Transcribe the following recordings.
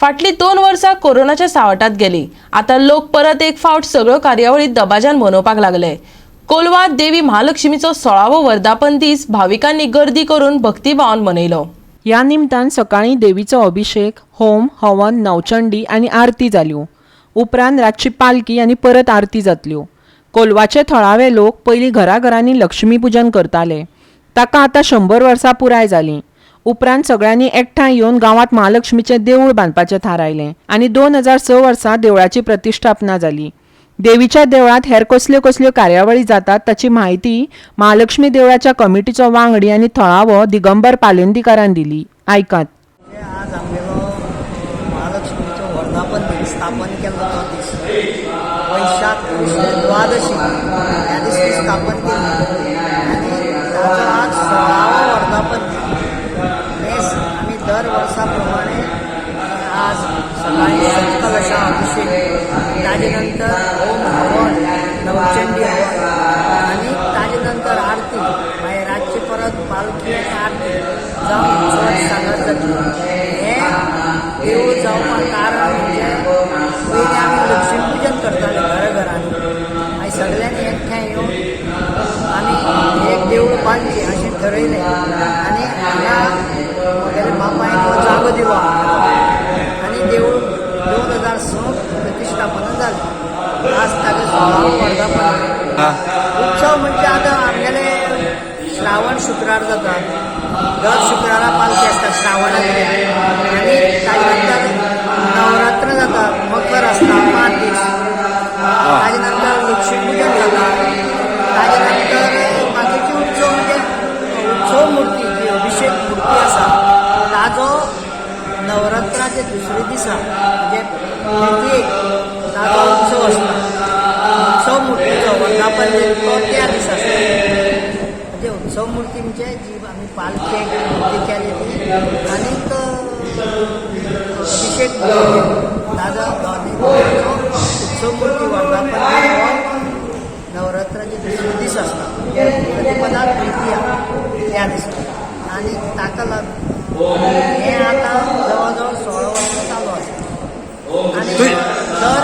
फाटलीं 2 वर्सां कोरोनाच्या सावटात गेली. आतां लोक परत एक फावट सगळ्यो कार्यावळी दबाज्यान मनोवपाक लागले. कोलवा देवी महालक्ष्मीचो 16वो वर्धापन दीस भाविकांनी गर्दी करून भक्तिभावान मनयलो. ह्या निमतान सकाळीं देवीचो अभिषेक, होम, हवन, नवचंडी आनी आरती जाल्यो. उपरांत रातची पालकी आनी परत आरती जातल्यो. कोलवाचे थळावे लोक पयलीं घराघरांनी लक्ष्मीपुजन करताले. ताका आतां 100 वर्सां पुराय जालीं. उपरांत सगळ्यांनी एकठांय येवन गांवांत महालक्ष्मीचें देवूळ बांदपाचें थारायलें आनी 2006 वर्सा देवळाची प्रतिश्ठापना जाली. देवीच्या देवळांत हेर कसल्यो कसल्यो कार्यावळी जातात ताची म्हायती महालक्ष्मी देवळाच्या कमिटीचो वांगडी आनी थळावो दिगंबर पालेंदीकारान दिली. आयकात. म्हणजे आज आमगेलो महालक्ष्मीचो वर्धापन दीस, स्थापन केल्लो तो दीस, वैशाख कृष्ण द्वादशी ह्या दीस ती स्थापन केल्ली आनी ताजो आज 16वो वर्धापन दीस. हें आमी दर वर्सा प्रमाणे आज सकाळी सप्तकलशा अभिषेक, ताजे नंतर होम हवन, नवचंडी हवन आनी ताजे नंतर आरती, मागीर रातची परत पालखी आनी आरती जावन उत्सवाची सांगत जातली. हें देवूळ जावपाक कारण म्हणजे पयलीं आमी लक्ष्मीपुजन करताले घरा घरांनी. मागीर सगळ्यांनी एकठांय येवन आमी एक देवूळ बांदचें अशें ठरयलें आनी हांगा म्हगेल्या बापायन हो जागो दिलो आमकां आनी देवूळ 2006 प्रतिश्ठापना जालें. आज ताजो 16वो वर्धापन. उत्सव म्हणजे आतां आमगेले श्रावण शुक्रार जाता. दर शुक्रारा पालखी आसता श्रावणांतले आनी ताजे नंतर नवरात्र जाता, मकर आसता 5 दीस, ताजे नंतर लक्ष्मीपुजन जाता. ताजे नंतर बाकीचे उत्सव म्हणजे उत्सव मूर्ती जी अभिषेक मूर्ती आसा ताजो नवरात्राच्या दुसरे दिसा म्हणजे तृतीयेक ताजो उत्सव आसता. उत्सव मूर्तीचो वर्धापन दीस तो त्या दिसा आसता. म्हणजे उत्सव मूर्ती म्हणजे जी आमी पालखेक मूर्ती केली ती आनीक अभिषेक ताजो उत्सव मूर्ती वर्धापन दीस हो नवरात्राचे दुसरे दीस आसता, म्हणजे प्रतिपदा तृतीया त्या दिसा. आनी ताका लागून हें आतां जवळ जवळ 16 वर्सां चालू आसा. आनी दर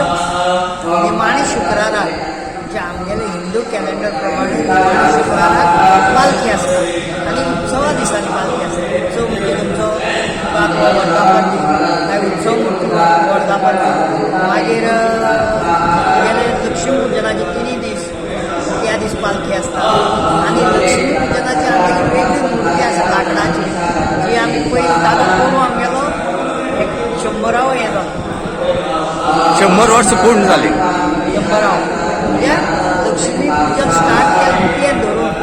निमाणे शुक्राराक, म्हणजे आमगेले हिंदू कॅलेंडर प्रमाणे निमाणे शुक्राराक पालखी आसता आनी उत्सवा दिसांनी पालखी आसता. उत्सव म्हणजे तुमचो वर्धापन दीस, मागीर उत्सव मूर्ती वर्धापन दीस, मागीर तुगेले लक्ष्मी पुजनाचे तिनूय दीस त्या दीस पालखी आसता. आनी लक्ष्मी पुजनाची आमगेली वेगळी मूर्ती आसा लाकडाची, जी आमी पयलीं ताजो कोणू आमगेलो एक 100रावो हें जालो. 100 वर्स पूर्ण जाली. 100रावो म्हणजे लक्ष्मी पूजन स्टार्ट केलें तें धरून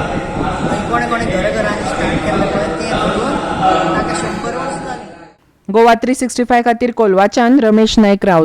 आनी कोणे कोणे घर घरांनी स्टार्ट केल्लें पळय तें धरून ताका 100 वर्स जालीं. गोवा 365 खातीर कोलवाच्यान रमेश नायक राऊत.